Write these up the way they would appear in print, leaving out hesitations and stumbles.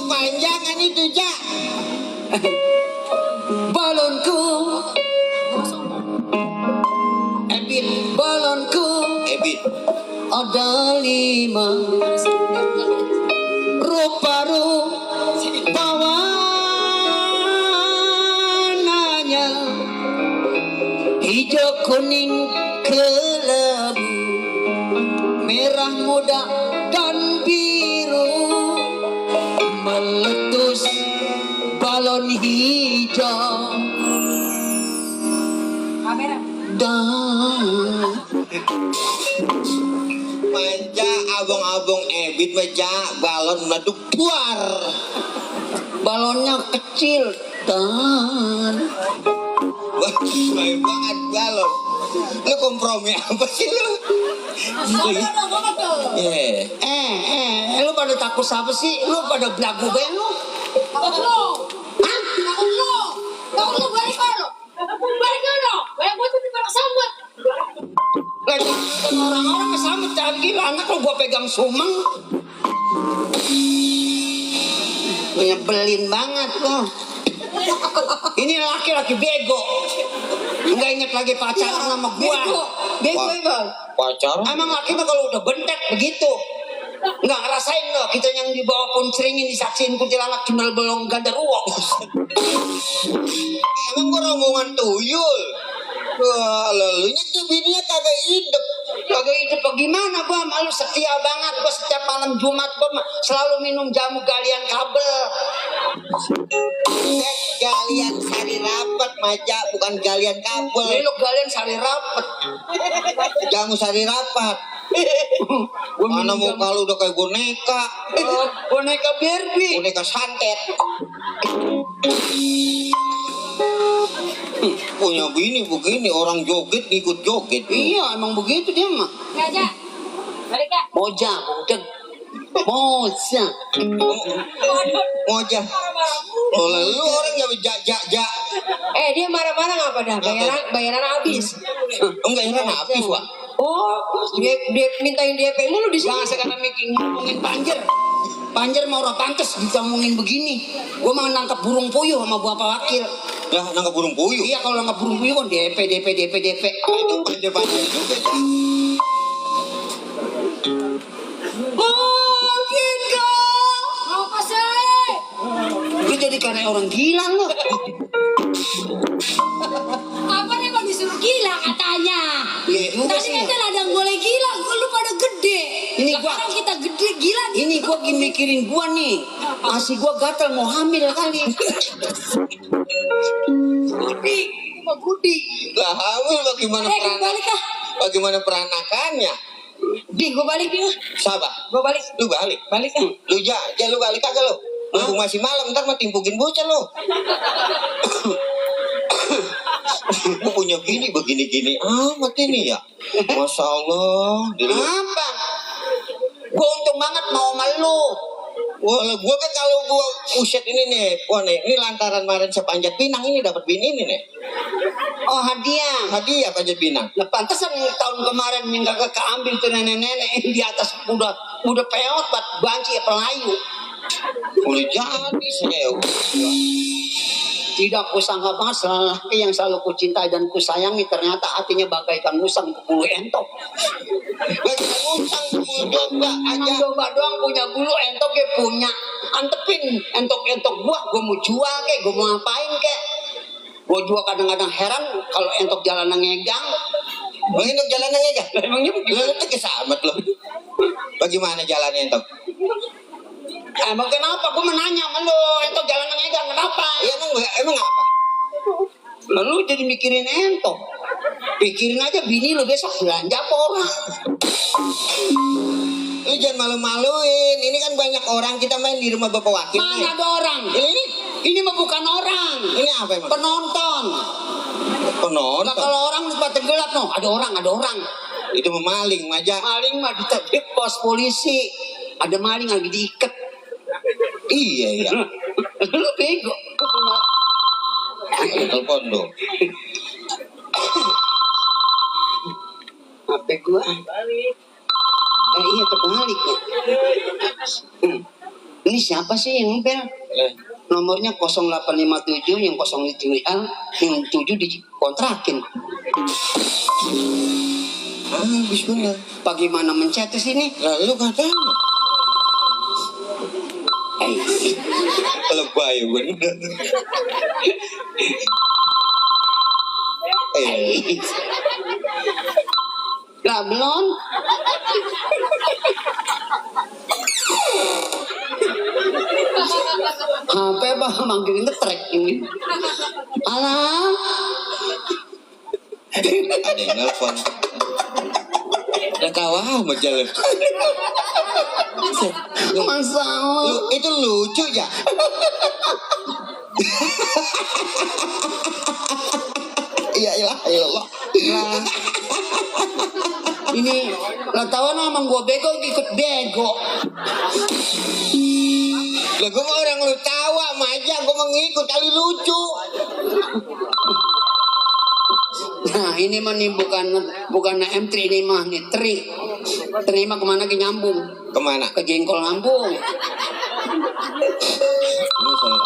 kepanjangan itu, Jak. Balonku Ebit, balonku Ebit. ada 5 rupa-rupa warnanya, hijau, kuning, kelabu, merah muda dan biru, meletus balon hijau dan Manja abang-abang Ebit meja balon meleduk buar. balonnya kecil dan Wah, baik banget balon. Lu kompromi apa sih lu? lu pada takut siapa sih? Lu pada belagu banget lu? Takut lo. Hah? Takut lo. Takut lo balik lo. Balik lo. Kayak gue tuh di mana sambut. Lagi orang-orang kesambut gila anak lu gua pegang sumeng. Nyebelin banget lo. Ini laki-laki bego. Enggak inget lagi pacaran sama gua. Bego emang. Pacaran? Emang laki mah kalau udah bentek begitu. Enggak ngerasain lo, kita yang dibawa pun seringin disaksiin kuntilanak cuma belum gandaruwo. Emang gua rombongan tuyul. Wah, lalunya tuh bininya kagak hidup. Kagak hidup gimana gua malu setia banget gua setiap malam Jumat gua selalu minum jamu galian kabel. Galian sari rapat, Maja, bukan galian kabel. Ini lo galian sari rapet. Jamu sari rapat. Mana muka lu udah kayak boneka. Boneka Barbie. Boneka santet. Punya bini begini, orang joget ikut joget. Iya emang begitu dia mah. Aja. Balik ya. Moja, budeg. Moja. Moja. Oh, lalu orang yang jak. Dia marah-marah ngapa dah? Bayaran habis. Enggak heran habis, Pak. Oh, dia mintain DP mulu di Jangan sini. sekarang ngomongin Panjer. Panjer mau orang pantes ngomongin begini. Gua mau nangkap burung puyuh sama gua Pak Wakil. Lah, nangkap burung puyuh. Iya kalau nangkap burung puyuh kan DP. Itu panjer-panjer juga. Mungkinkah Apa sih? lu jadi karena orang gila lo? Apa nih bang disuruh gila katanya? Iya juga Tadi sih. kan ladang boleh gila, lu pada gede. Ini gua- Sekarang kita gede gila nih. Ini gua lagi mikirin gua nih. Masih gua gatal mau hamil kali. Gudi, itu mah Gudi. Lah, hamil bagaimana Gua balik ah. bagaimana peranakannya? Di, gua balik dia. Sabar. Gua balik. Lu balik. Balik ah. Lu lu balik kagak lu? Mumpung masih malam ntar mah timpukin bocah lu. Lu punya bini begini-gini amat ini ya. Masya Allah. Apa? Gua untung banget mau sama lu. Wah, gua kan kalau gua uset ini nih, wah nih, ini lantaran kemarin saya panjat pinang ini dapat bini ini nih. Oh hadiah. Hadiah panjat pinang. Nah, pantesan tahun kemarin yang gak keambil tuh nenek-nenek di atas udah peot buat banci ya pelayu. Boleh jadi saya. Tidak kusangka banget lelaki yang selalu kucintai dan kusayangi ternyata hatinya bagaikan musang berbulu entok. Bagaimana musang bulu domba aja. Emang domba doang punya bulu entok ya punya. Antepin entok-entok gua mau jual kek, gua mau ngapain kek. Gua juga kadang-kadang heran kalau entok jalanan ngegang. Oh, ini jalannya aja. Emangnya begitu? Lu tuh kesamet lo. Bagaimana jalannya entok? Emang kenapa? Gua menanya sama lu, entok jalanan ngegang kenapa? Ya emang apa? Lalu jadi mikirin entok. Pikirin aja bini lu besok belanja apa orang. Lu jangan malu-maluin. Ini kan banyak orang kita main di rumah Bapak Wakil. Mana nih. ada orang? Ini mah bukan orang. Ini apa emang? Penonton. Nah Penonton. kalau orang lupa tenggelam no, ada orang. Itu memaling, Maja. Maling mah di pos polisi. Ada maling lagi diikat. Iya. Lu bego. Telepon dong. HP gua. Iya terbalik ya. Ini siapa sih yang bel? Nomornya 0857 yang 07L yang 7 dikontrakin. Habis bener. Bagaimana mencet di sini? Lalu katanya. Lebay bener. Lah belum. HP bah manggilin track ini. Alah. Ada yang nelfon. Udah kawa amat jalan. Masalah. Itu lucu ya. Iya ilah ilah. Lah. Ini lah tahu nama gua bego ikut bego. Lah gue orang lu tawa aja, gue mengikut kali lucu. Nah ini mah nih bukan M3 ini mah nih tri. Terima kemana ke nyambung? Kemana? Ke jengkol ngambung. Ini saya.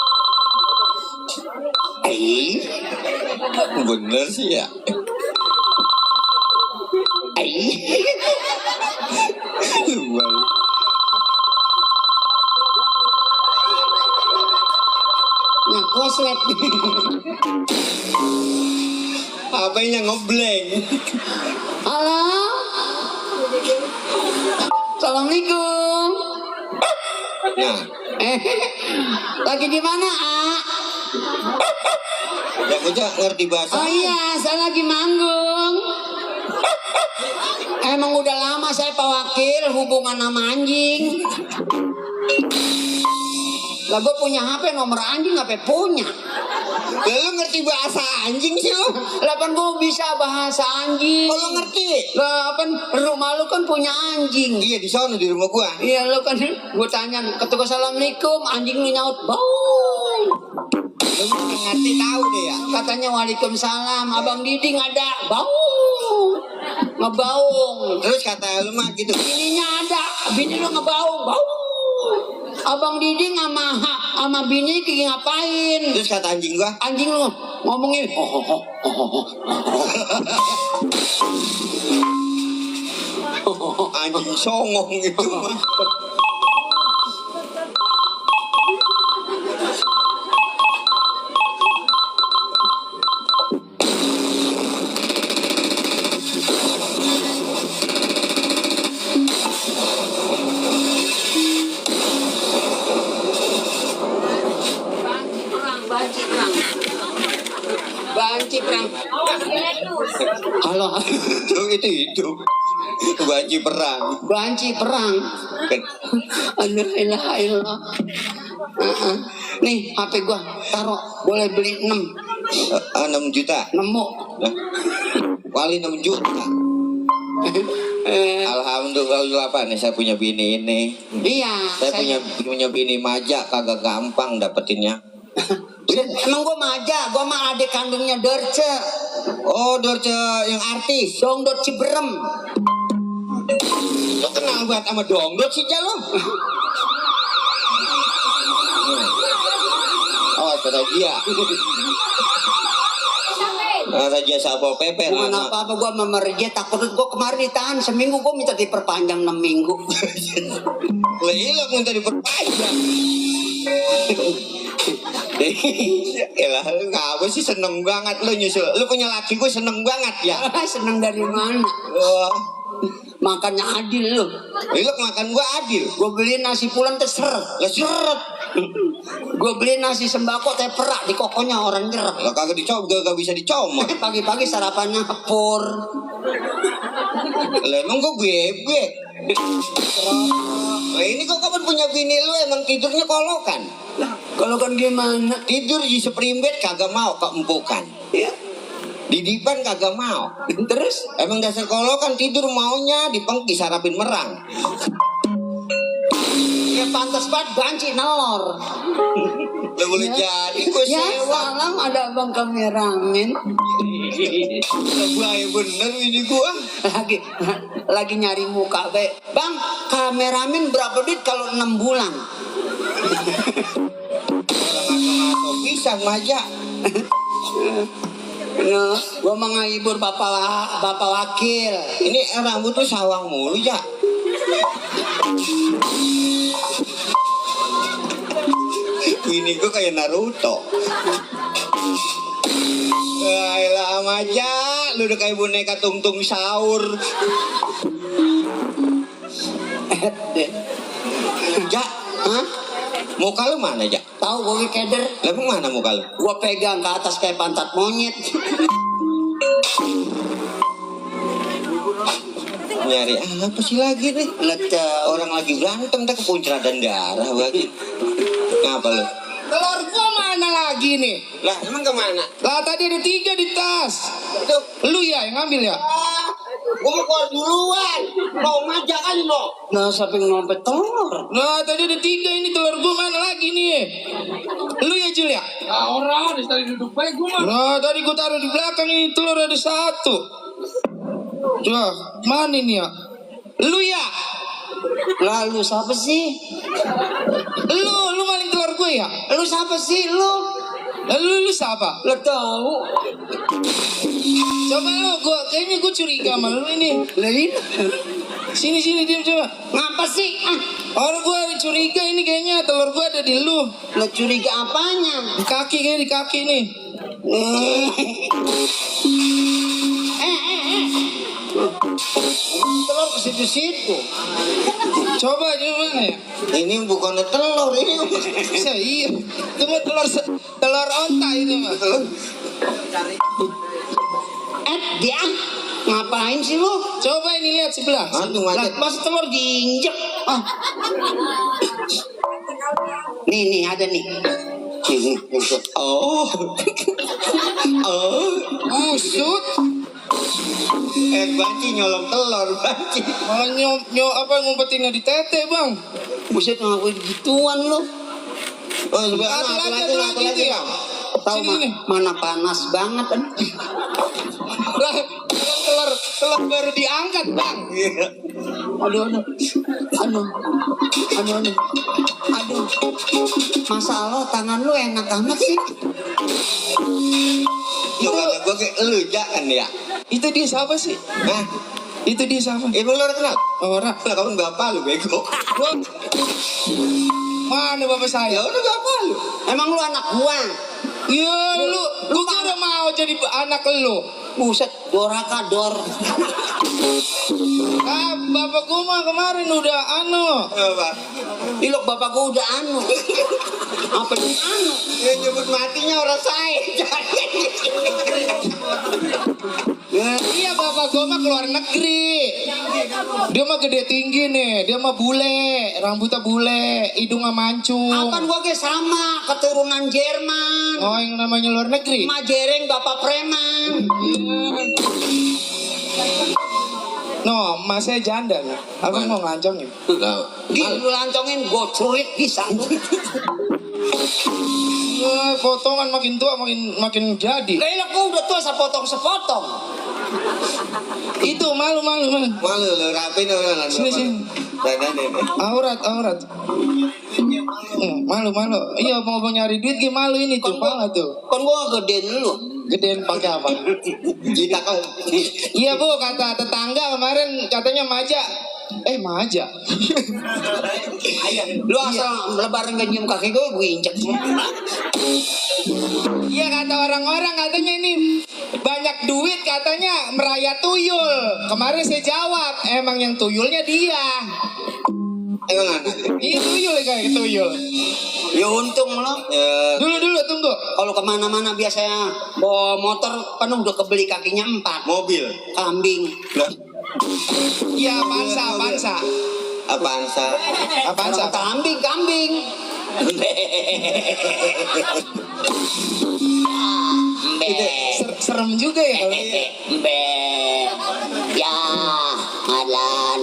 Bener sih ya. Luar. Nah koslet. Apanya ngebleng? Halo. Assalamualaikum. Nah, Lagi di mana, A? ya gue ngerti bahasa. Oh iya, saya lagi manggung. Emang udah lama saya Pak Wakil hubungan sama anjing. Lah gue punya HP nomor anjing, HP punya. Lah lu ngerti bahasa anjing sih lu? Lah kan gue bisa bahasa anjing. Oh lu ngerti? Lah kan rumah lu kan punya anjing. Iya di sana di rumah gua. Iya lu kan gue tanya ketika assalamualaikum anjing lu nyaut bau. Lu ngerti tahu deh ya. Katanya waalaikumsalam abang Diding ada bau ngebaung. Terus kata lu mah gitu. Bininya ada bini lu ngebaung bau. Abang Diding sama bini kiki ngapain? Terus kata anjing gua. Anjing lu ngomongin Anjing songong gitu mah. Banci perang. Halo. Itu. Banci perang. Banci perang. Alhamdulillah. Nih HP gua taruh boleh beli 6 juta. nemu. Wali 6 juta. Alhamdulillah Pak nih saya punya bini ini. Iya. Saya punya bini majak kagak gampang dapetinnya. Emang gua maja, gua mah adik kandungnya Dorce. Oh Dorce yang artis. Dongdot Ciberem. Lo kenal banget sama dongdot sih lo. Oh kata dia. Raja Sapo Pepe. Bukan apa-apa gua memerja takut gua kemarin ditahan seminggu gua minta diperpanjang 6 minggu. Lah minta diperpanjang. Elah lu ngapa sih seneng banget lu nyusul. Lu punya laki gue seneng banget ya. Seneng dari mana? Wah. Makannya adil lu. Lu makan gua adil. Gue beli nasi pulen terseret. Lah seret. Gue beli nasi sembako teh perak di kokonya orang jeruk. Lah kagak gak bisa dicomot. Pagi-pagi sarapannya kepur. Lah emang gua bebek. Lah ini kok kapan punya bini lu emang tidurnya kolokan? Kalau kan gimana? Tidur di seperimbet kagak mau keempukan. Ya. Di dipan kagak mau. Terus? Emang dasar kolokan tidur maunya dipengki sarapin merang. Ya pantas banget banci nelor. Lah boleh jadi gue Ya sewa. salam ada abang kameramen. Lah bahaya bener ini gua. Lagi nyari muka be. Bang kameramen berapa duit kalau 6 bulan? Ngaco-ngaco pisang maja. Nah, gua mau ngehibur bapak wakil. Ini rambut tuh sawang mulu ya. Ini gua kayak Naruto. Ayolah maja, lu udah kayak boneka tungtung sahur. Ja, Hah? muka lu mana ja? Tahu gua keder. Lah emang mana muka lu? Gua pegang ke atas kayak pantat monyet. Nyari apa sih lagi nih? Letak. Orang lagi berantem tak kepuncradan darah lagi. Ngapa lu? Telur gua mana lagi nih? Lah emang kemana? Lah tadi ada 3 di tas. Itu Lu ya yang ngambil ya? gua mau keluar duluan. Mau maja kali mau. Nah, siapa yang ngompet telur? Nah tadi ada 3 ini telur gua mana lagi nih? Lu ya Jul ya? Orang di tadi duduk baik gua mah. Nah tadi gua taruh di belakang ini telur ada 1. Coba mana ini ya? Lu ya? Lalu siapa sih? Lu maling telur gue ya? Lu siapa sih lu? Lu siapa? Lu tahu? Coba lu, kayaknya gue curiga sama lu ini. Lain? Sini diam coba. Ngapa sih? Orang gue curiga ini kayaknya telur gue ada di lu. Lu curiga apanya? Di kaki kayaknya di kaki nih. Telur ke situ-situ. Coba mana ya? Ini bukan telur ini. Bisa iya. Itu mah telur onta itu mah. Dia ngapain sih lu? Coba ini lihat sebelah. Aduh, Lah, macet. pas telur diinjek. Nih ada nih. Oh. Oh. Busut. Banci nyolong telur, banci. Malah ngumpetinnya di tete bang. Buset ngakuin gituan lu. Oh, sebenarnya Satu lagi itu ya. Tahu Sini. mana panas banget kan? Lah, telur baru diangkat bang. Iya. Aduh. Masa Allah tangan lu enak amat sih. Lu kata gua kayak lu jangan ya. Itu dia siapa sih? Hah? Itu dia siapa? Emang lu kenal? Orang. Lah kamu bapak lu bego. Mana bapak Ya saya? udah bapak lu. Emang lu anak gua? Ya lu kira mau jadi anak lu? Buset, dorakador. Bapak gua mah kemarin udah Apa? Ilok bapak gua udah anu. Apa yang anu? Yang nyebut matinya orang saya. Iya bapak gua mah keluar negeri. Dia mah gede tinggi nih. Dia mah bule, rambutnya bule, hidungnya mancung. Apaan gua ke sama keturunan Jerman. Oh yang namanya luar negeri. Majereng bapak preman. No, mas saya janda nih. Abang mau ngancongin. Lu lancongin gua culik bisa. Potongan makin tua makin jadi. Lah ilok gua udah tua sepotong. Itu malu. Malu lu rapin orang. Sini. Aurat. Malu. Iya mau nyari duit gimana malu ini tuh pala tuh. Kan gua gedein lu. Gedein pakai apa? Kita kan. Iya bu, kata tetangga kemarin katanya maja. Maja. Lu asal lebaran gak nyium kaki gue injek semua. Iya kata orang-orang katanya ini banyak duit katanya merayat tuyul. Kemarin saya jawab, emang yang tuyulnya dia. Emang anak. Iya tuyul kayak tuyul. Ya untung lo. Ya. Dulu tunggu. Kalau kemana-mana biasanya bawa motor penuh udah kebeli kakinya 4. Mobil. Kambing. Lah. Iya pansa. Apaan sa? Apaan sah? Kambing. Itu Serem juga ya kalau Ya, ngalan.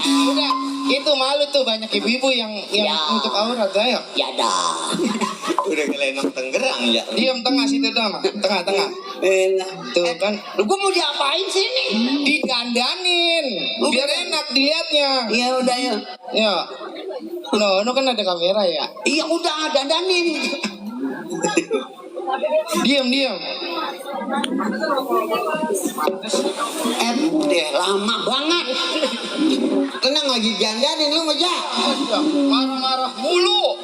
udah itu malu tuh banyak ibu-ibu yang Ya. untuk aurat ayo. Ya dah. udah kelenong Tenggerang ya. Diam tengah situ dah mah. Tengah. Tuh kan Lu gua mau diapain sih nih? didandanin biar enak dilihatnya. Ya udah ya. Ya. No kan ada kamera ya. Iya udah dandanin. Diam. Deh lama banget. Tenang lagi jandanin lu mah ja. Marah-marah mulu.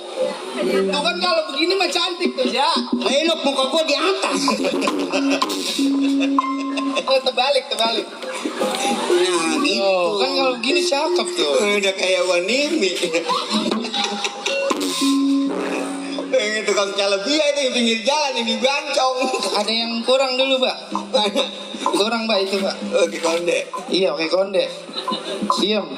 Tuh kan kalau begini mah cantik tuh ya. Ayo lu muka gua di atas. Oh terbalik. Nah gitu. Oh kan kalau begini cakep tuh. Udah kayak Wanimi. Tukang calebia itu di pinggir jalan yang digancong. Ada yang kurang dulu Pak. Kurang Pak itu Pak. Oke konde. Iya oke konde. Diam.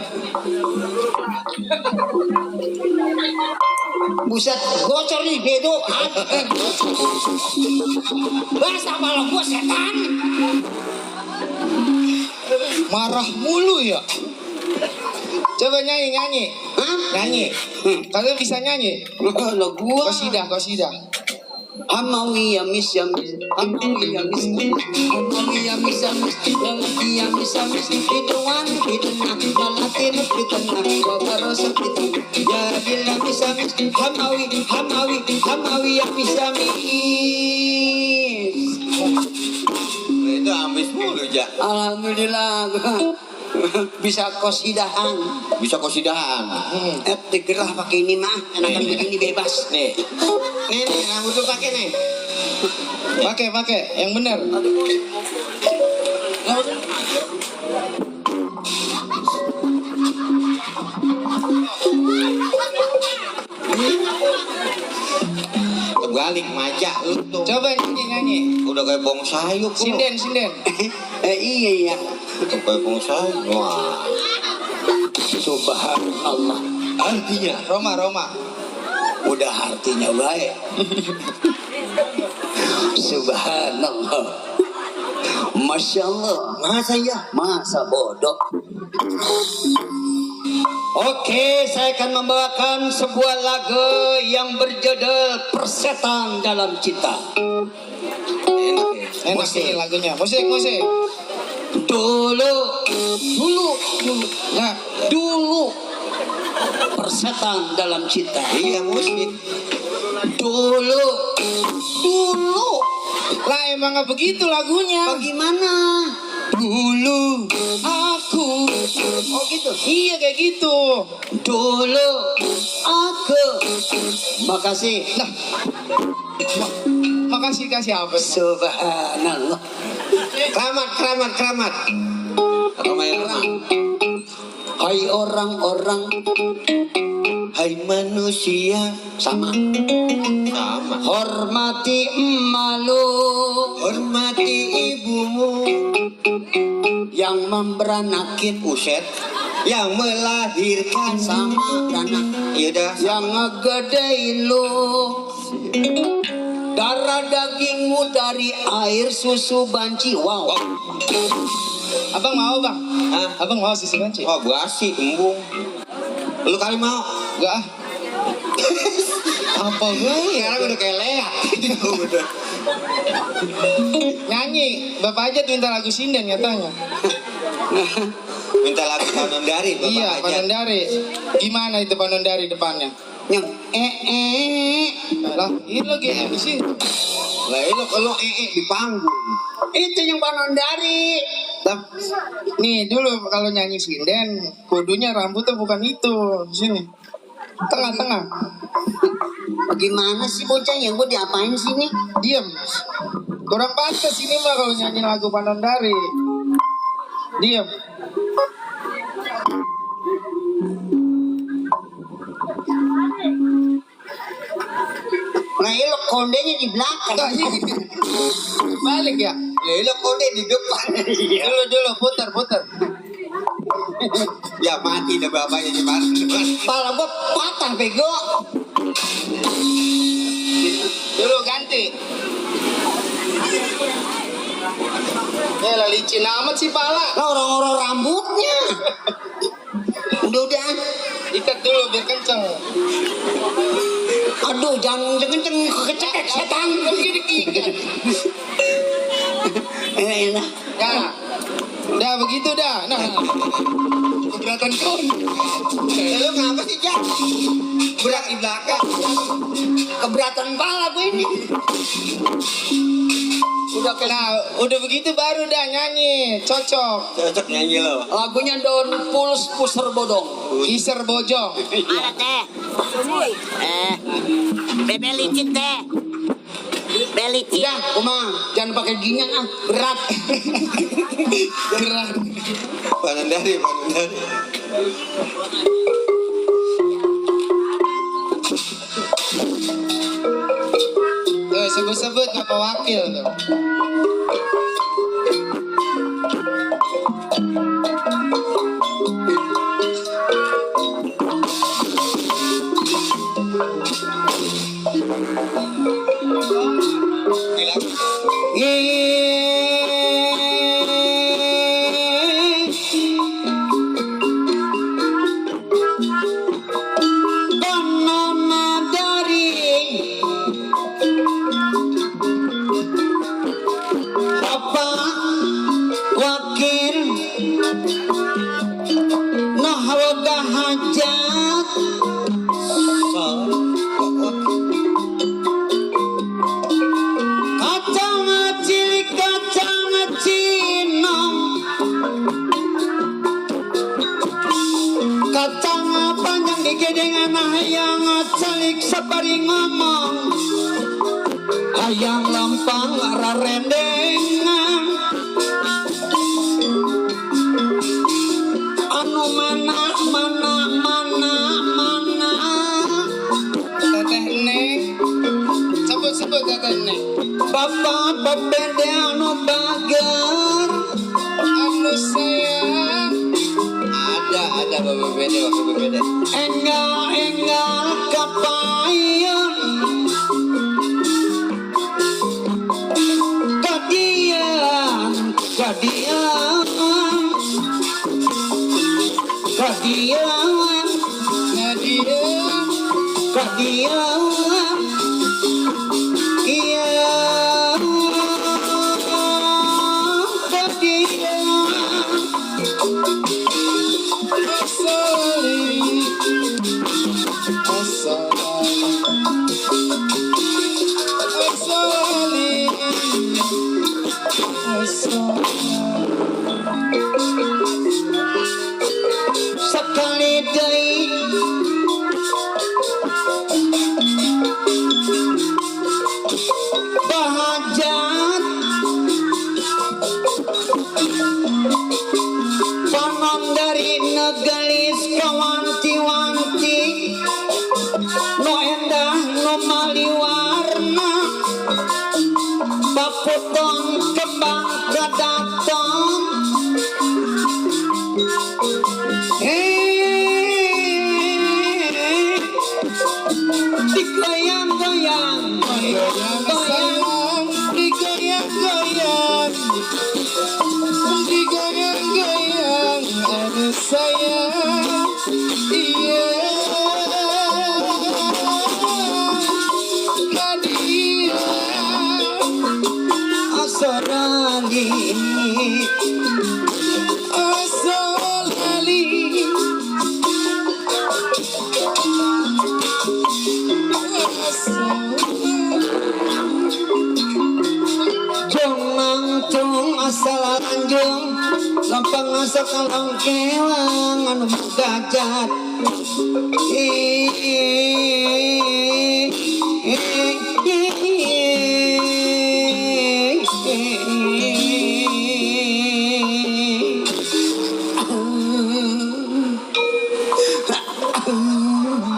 Buset, gocor nih bedo. Bahasa malah gua setan. Marah mulu ya. Coba nyanyi. Hah? Nyanyi. Kalian bisa nyanyi? Lo gua. Kosidah. Hamawi ya mis. Hamawi ya mis. Lalaki ya mis. Fituan, fitnah. Lalatin, fitnah. Wabarosa, fitnah. Jadi ya mis. Hamawi ya mis. Itu amis mulu ja. Alhamdulillah. Bisa kosidahan. Bisa kosidahan. Digerah pakai ini mah. Enakan begini bebas. Nih rambut lu pakai nih. Pakai yang benar. Terbalik maja lu tuh. Coba nyanyi. Udah kayak bong sayup. lu. Sinden. Iya. Kayak bong sayup. Wah. Subhanallah. Artinya Roma. udah artinya baik. Subhanallah. Masya Allah. Masa ya? Masa bodoh. Oke, saya akan membawakan sebuah lagu yang berjudul Persetan Dalam Cinta. Enak ya. Enak Musik. ini lagunya. Musik. Dulu. Nah, Dulu Persetan Dalam Cinta. Iya musik. Dulu lah emang nggak begitu lagunya. bagaimana? Dulu aku. Oh gitu. Iya kayak gitu. Dulu aku. Makasih. Nah, makasih kasih apa? Subhanallah. Keramat. Roma Irama. Hai orang-orang. Hai manusia. Sama. Hormati emalu Hormati ibumu yang memberanakin. Uset. Yang melahirkan. Sama beranak. Yaudah. Yang ngegedein lu. Darah dagingmu dari air susu banci. Wow. Abang mau bang? Hah? Abang mau susu banci? Oh basi embung. Lu kali mau? Enggak ah. Apa gue? Sekarang udah kayak Lea. Udah. Nyanyi. Bapak aja minta lagu sinden katanya. Minta lagu Panondari Bapak Iya aja. Panondari. Gimana itu Panondari depannya? Yang Lah ini lagi di sini. Lah lu kalau di panggung. itu yang Panondari. Nih dulu kalau nyanyi sinden, kudunya rambutnya bukan itu, di sini. Tengah-tengah. Bagaimana sih bocah yang gue diapain sih nih? Diam. Kurang pantas ini mah kalau nyanyi lagu Panondari. Diam. Nah lo kondenya di belakang. Balik ya. Lu konde di depan. Dulu putar. Ya mati dah bapaknya di mana. Kepala gue patah bego. Dulu ganti. Ya lah licin amat sih pala. Lah orang-orang rambutnya. Udah. Ikat dulu biar kenceng. Aduh jangan kenceng kecek setan. Dah. Dah begitu dah. Nah. keberatan kon. Lu kenapa sih, Jak? Berat di belakang. Keberatan pala gue ini. Udah kayak Nah, udah begitu baru dah nyanyi, cocok. Cocok nyanyi lo. lagunya Daun Puls Puser Bodong. Iser bojong. Mana teh? Bebe licin teh. Bebe licin. Ya, Uma, jangan pakai ginian ah, berat. Gerak. Panandari. Tuh, sebut-sebut Bapak Wakil tuh. Kacang panjang digedeng anak hayang calik sabari ngomong hayang lampang rarendengan anu mana Teteh Neng. Sebut-sebut Teteh Neng. bapak bebede anu bager Anu sayang. Ada Bapak Bede. enggal kapayun kadian Nadia. iya kadian Asali. sekali deui bahajat panon dari negelis kawanti-wanti no endah no maliwarna baputon kembang gadaton digoyang-goyang Sayang, digoyang-goyang. Digoyang-goyang. Anu sayang. Iya. Nadia. asorali Asolali. jong asal anjung lampang asa kalang kelang anu gajat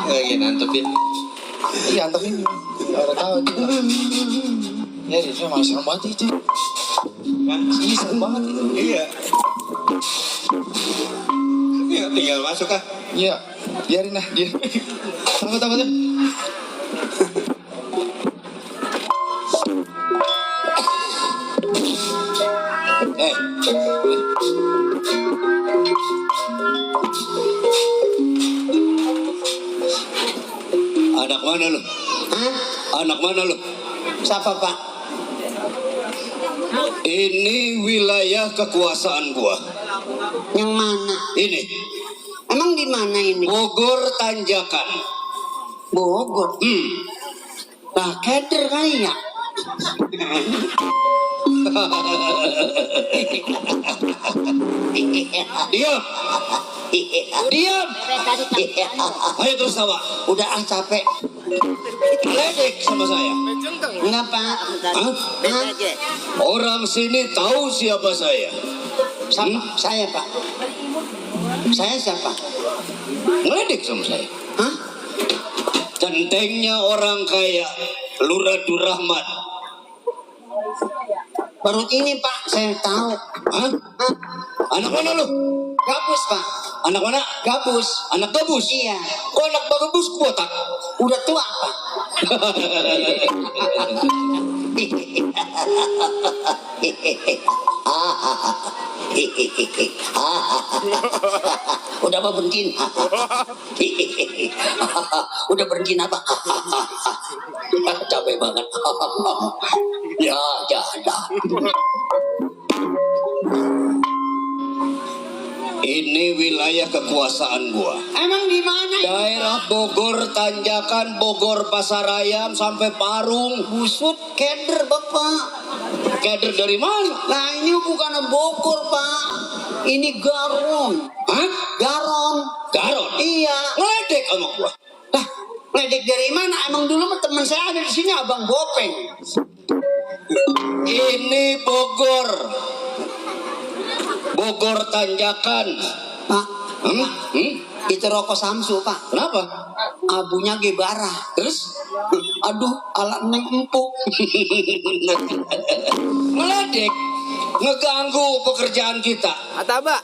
Lagi nantepin. Iya, antepin. Baru tahu juga. Ya, dia mah serem banget itu. Iya, serem banget itu. Iya. Ya, tinggal masuk ah. Iya, biarin lah dia. Takut deh. Anak mana lu? Hah? Anak mana lu? Siapa pak? Ini wilayah kekuasaan gua. Yang mana? Ini. Emang di mana ini? Bogor Tanjakan. Bogor. Nah, keder kali ya. Diam. Diam. Ayo terus tawa. Udah capek. Ledek sama saya. Enggak, Pak. Hah? Orang sini tahu siapa saya. Siapa? Saya, Pak. Saya siapa? Ngeledek sama saya. Hah? Centengnya orang kaya, Lurah Durrahman. Baru ini, Pak, saya tahu. Hah? Anak mana lu? Gabus, Pak. Anak mana? Gabus. Anak gabus? Iya. Kok anak bagus botak? Udah tua, Pak. Udah apa berhenti? Udah berhenti apa? Capek banget. Ya, jangan. Ini wilayah kekuasaan gua. Emang di mana? Daerah Bogor Tanjakan, Bogor Pasarayam sampai Parung. Busut keder, Bapak. Kader dari mana? Nah, ini bukan Bogor, Pak. Ini Garong. Hah? Garong. Garon. Iya. Ngeledek sama gua. Lah, ledek dari mana? Emang dulu mah teman saya ada di sini, Abang Bopeng. Ini Bogor. Bogor Tanjakan. Pak, Hmm? itu rokok Samsu, Pak. Kenapa? Abunya Gebara. Terus? Aduh, alat neng empuk. Ngeledek. Ngeganggu pekerjaan kita. Ataba.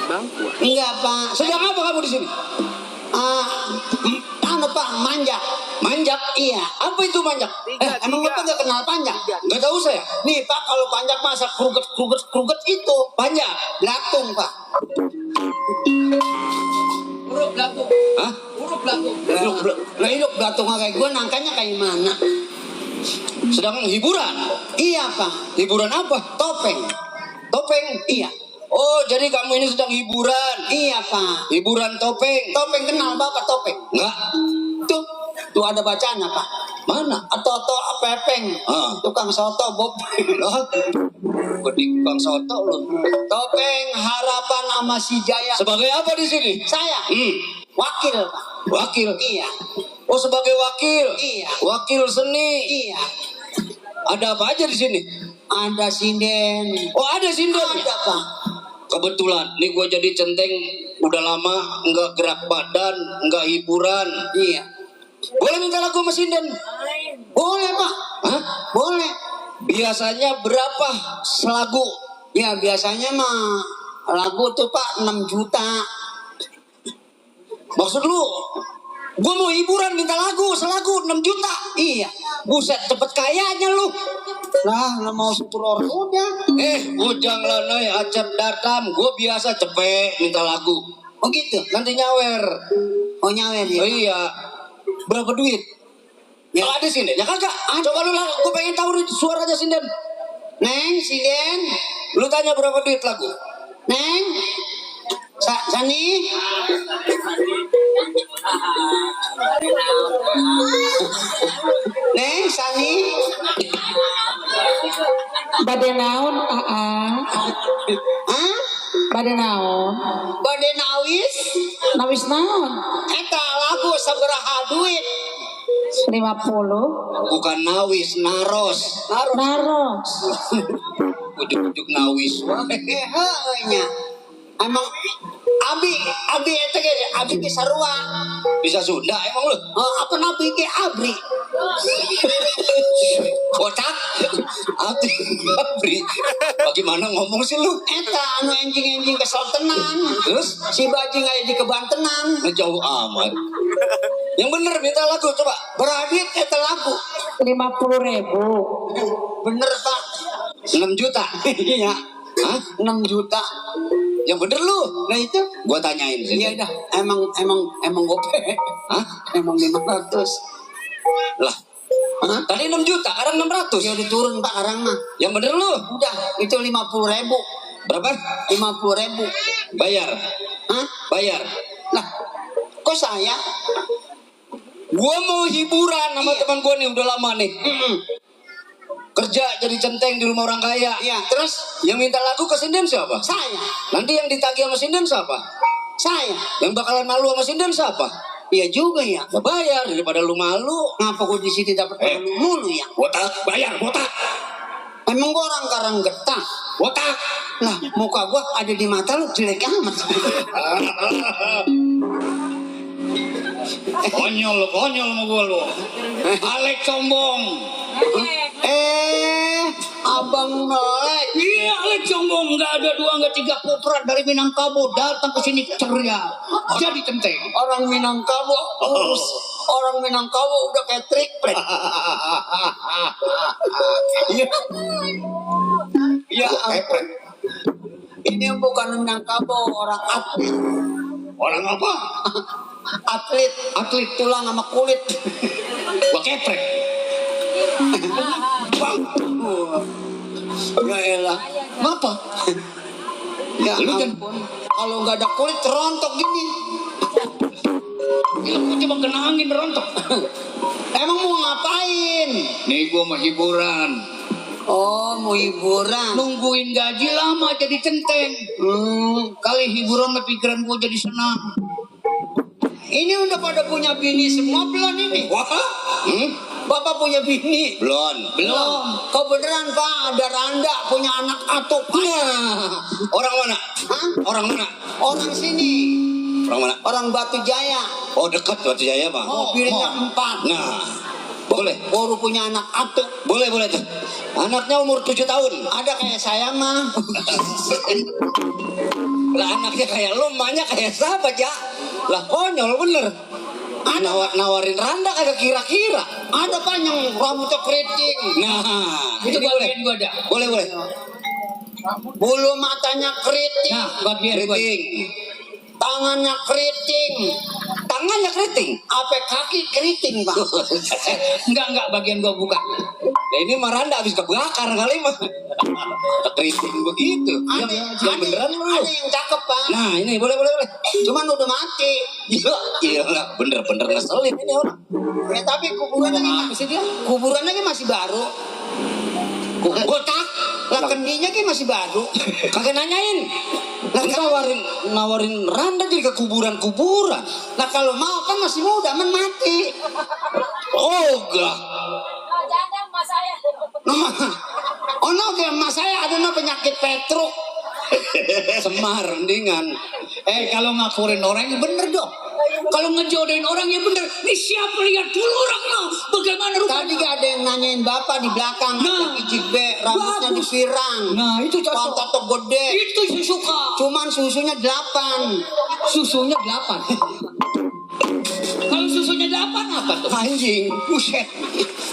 Bang. Enggak, Pak. Sedang apa kamu di sini? Anu, Pak, manjak. Manjak? Iya. Apa itu manjak? Emang Bapak gak kenal panjang? Nggak tahu saya. Nih, Pak, kalau panjang masa kruget itu. Panjak? Belatung, Pak. Huruf belatung. Hah? Huruf belatung. Lah, hidup belatung kayak gue, nangkanya kayak mana? Sedang hiburan? Iya, Pak. Hiburan apa? Topeng. Topeng? Iya. Oh, jadi kamu ini sedang hiburan. Iya, Pak. Hiburan topeng. Topeng kenal Bapak topeng? Enggak. Tuh ada bacaannya, Pak. Mana? Toto Pepeng. Tukang soto Bob. Gede Bang Soto lu. Topeng Harapan sama si Jaya. Sebagai apa di sini? Saya wakil, Pak. Wakil. Iya. Oh, sebagai wakil. Iya. Wakil seni. Iya. Ada apa aja di sini? Ada sinden. Oh, ada sinden. Ada, Pak. Kebetulan, nih gue jadi centeng udah lama nggak gerak badan, nggak hiburan. Iya. Boleh minta lagu sama sinden? Boleh, Pak. Hah? Boleh. Biasanya berapa selagu? Ya, biasanya mah lagu tuh, Pak, 6 juta. Maksud lu? Gue mau hiburan minta lagu, selagu 6 juta. Iya. Buset, cepet kayanya lu. Lah mau syukur orang udah. Ujang lanai acep datam. Gue biasa cepet minta lagu. Oh gitu. Nanti nyawer. Oh nyawer ya. Oh iya. Berapa duit? Ya ada sinden. Ya kagak. Coba lu lagu. Gue pengen tahu suaranya sinden. Neng, sinden. Lu tanya berapa duit lagu? Neng. Sani. Neng, Sani. Bade naon, Hah? Bade naon? Bade nawis. Nawis naon? Eta lagu sabaraha duit. 50. Bukan nawis, naros. Naros. Ujuk-ujuk nawis. Nya. Emang Abi eta ge Abi ge sarua. Bisa Sunda emang lu? Apa nabi ge Abri? Kotak. Abri. Bagaimana ngomong sih lu? Eta anu enjing-enjing kesel tenang. Terus? Si bajing aya di kebun tenang. Ngejauh amat. Yang bener minta lagu coba. Beradit eta lagu. 50.000. Bener, Pak. 6 juta. Iya. Hah? 6 juta. Yang bener lu. Nah itu. Gua tanyain sih. Iya dah. Emang gope. Hah? Emang 500. Lah. Hah? Tadi 6 juta, sekarang 600. Ya udah turun, Pak, sekarang mah. Yang bener lu. Udah, itu 50.000. Berapa? 50.000. Bayar. Hah? Bayar. Lah, kok saya? Gua mau hiburan sama Iya. teman gua nih udah lama nih. Kerja jadi centeng di rumah orang kaya. Iya. Terus yang minta lagu ke sinden siapa? Saya. Nanti yang ditagih sama sinden siapa? Saya. Yang bakalan malu sama sinden siapa? Iya juga ya. Ya bayar daripada lu malu. Ngapa gue di sini dapat mulu ya? Botak, bayar botak. Emang gue orang Karang Getah. Botak. Lah, muka gue ada di mata lu jelek amat. Konyol sama gua lu. Alek sombong. Abang Melek. Iya, Alek sombong. Nggak ada 2, nggak 3 putra dari Minangkabau datang ke sini ceria. Jadi centeng. Orang Minangkabau urus. Orang Minangkabau udah kayak triplek. Iya. Ya ampun. Ini bukan Minangkabau, orang atlet. Orang apa? Atlet, atlet tulang sama kulit. Gua keprek. Bang. Ya elah. Ngapa? Ya Lu kan- ampun. Kalau nggak ada kulit rontok gini. Gua cuma kena angin rontok. Emang mau ngapain? Nih gua mau hiburan. Oh, mau hiburan. Nungguin gaji lama jadi centeng. Kali hiburan mah pikiran gua jadi senang. Ini udah pada punya bini semua belum ini? Wah. Bapak punya bini? Belum. Belum. Kau beneran Pak ada Randa punya anak atuk? Nah, orang mana? Hah? Orang mana? Orang sini. Orang mana? Orang Batu Jaya. Oh, dekat Batu Jaya, Pak. Mobilnya 4. Nah, boleh. Baru punya anak atuk. Boleh tuh. Anaknya umur 7 tahun. Ada kayak saya mah. Lah anaknya kayak lu, emaknya kayak siapa, Ja? Lah konyol bener. Nawarin Randa kagak kira-kira. Ada Pak yang rambutnya keriting. Nah, Itu ini boleh. bagian gua ada. Boleh. Bulu matanya keriting. Nah, bagian gua. Keriting. Tangannya keriting. Tangannya keriting. Apa kaki keriting Pak? Enggak, bagian gua buka. Nah ini mah Randa habis kebakar kali mah. Keriting begitu. Yang beneran lu. Ada yang cakep Pak. Nah ini boleh. Cuman udah mati. Iya lah, bener-bener ngeselin ini orang. Ya, tapi kuburannya kuburannya kan masih baru. Botak. Lah kendinya kan masih baru. Kagak nanyain. Lah nawarin Randa jadi ke kuburan. Lah kalau mau kan masih muda men mati. Oh enggak. Jangan mas saya. Oh no, kayak emak saya ada no penyakit petruk. Semar mendingan. Kalau ngakurin orang yang bener dong. Kalau ngejodohin orang yang bener. Nih siapa lihat dulu orangnya. Bagaimana Tadi rupanya. gak ada yang nanyain bapak di belakang. Nah. Ijik be, rambutnya Bagus. dipirang. Nah, itu cocok. Pantatnya gede. Itu saya suka. Cuman susunya 8. Susunya 8. Kalau susunya 8 apa tuh? Anjing. Buset.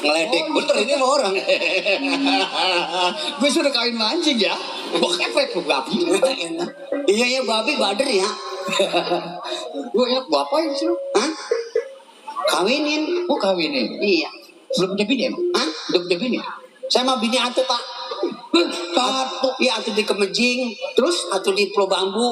Ngeledek bener ini sama orang. Gue sudah kawin sama anjing ya. Gue kepret lu babi. Iya babi bader ya. Gue ya gue apain sih lu? Hah? Kawinin. Gue kawinin. Iya. Belum punya bini emang? Hah? Belum punya bini? Saya mah bini atu Pak. Satu. Iya atu di Kemejing. Terus atu di Pulau Bambu.